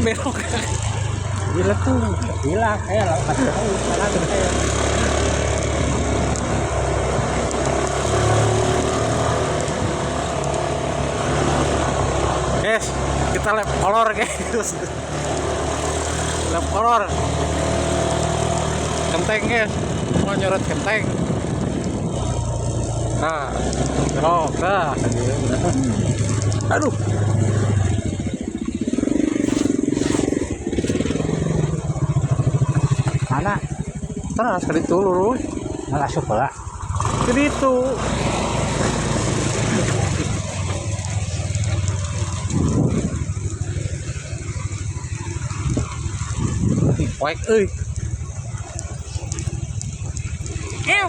Belok. Gila tuh, gila kayak lah kasih tahu salah kayak. Guys, kita lap kolor guys. Lap kolor. Kenteng guys, mau nyorot kenteng. Nah, belok dah. Aduh. Mana? Terus ke ditu lurus. Malah asup heula. Ke ditu. Poek euy. Ew.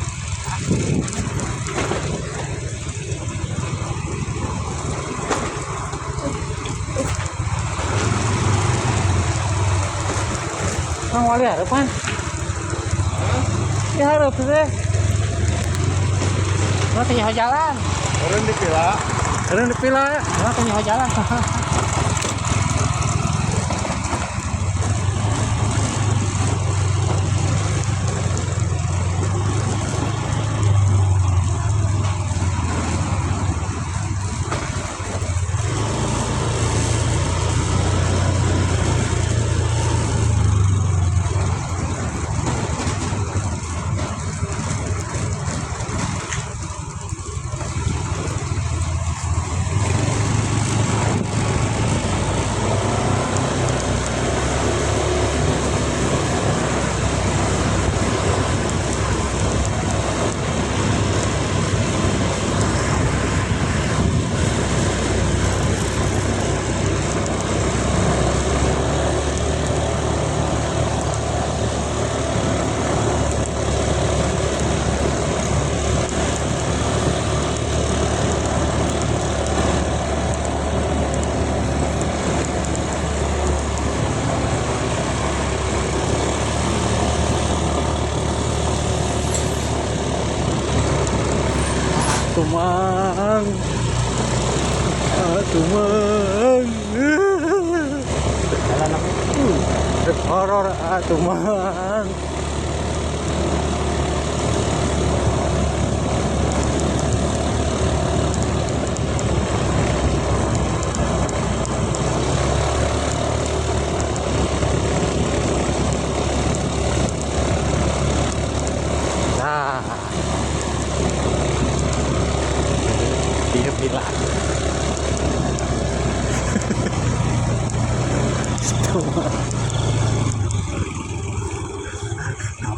Mang wali harapan. Ya harap teh. Lo teh jalan. Orang dipila. Orang dipila. Lo teh jalan. Tumang, tumang, horor, tumang. Nah. Dia bilang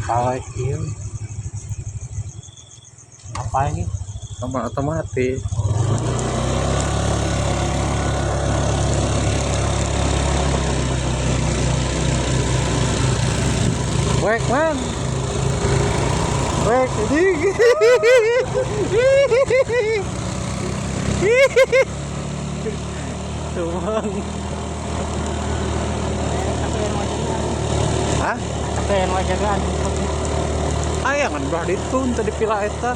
Apa itu? Apa ini? Sama otomatis. Wek man. Wek Tumang. Hah? Ayah kan belah ditu tadi pila eta.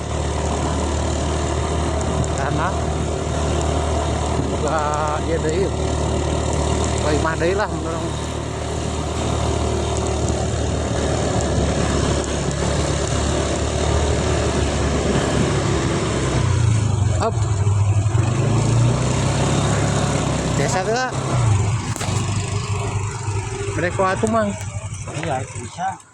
Karena boga ieu deui. Boga imah deui lah mendorong. Up. Desa tuh. Mereka atuh mang. Iya, bisa.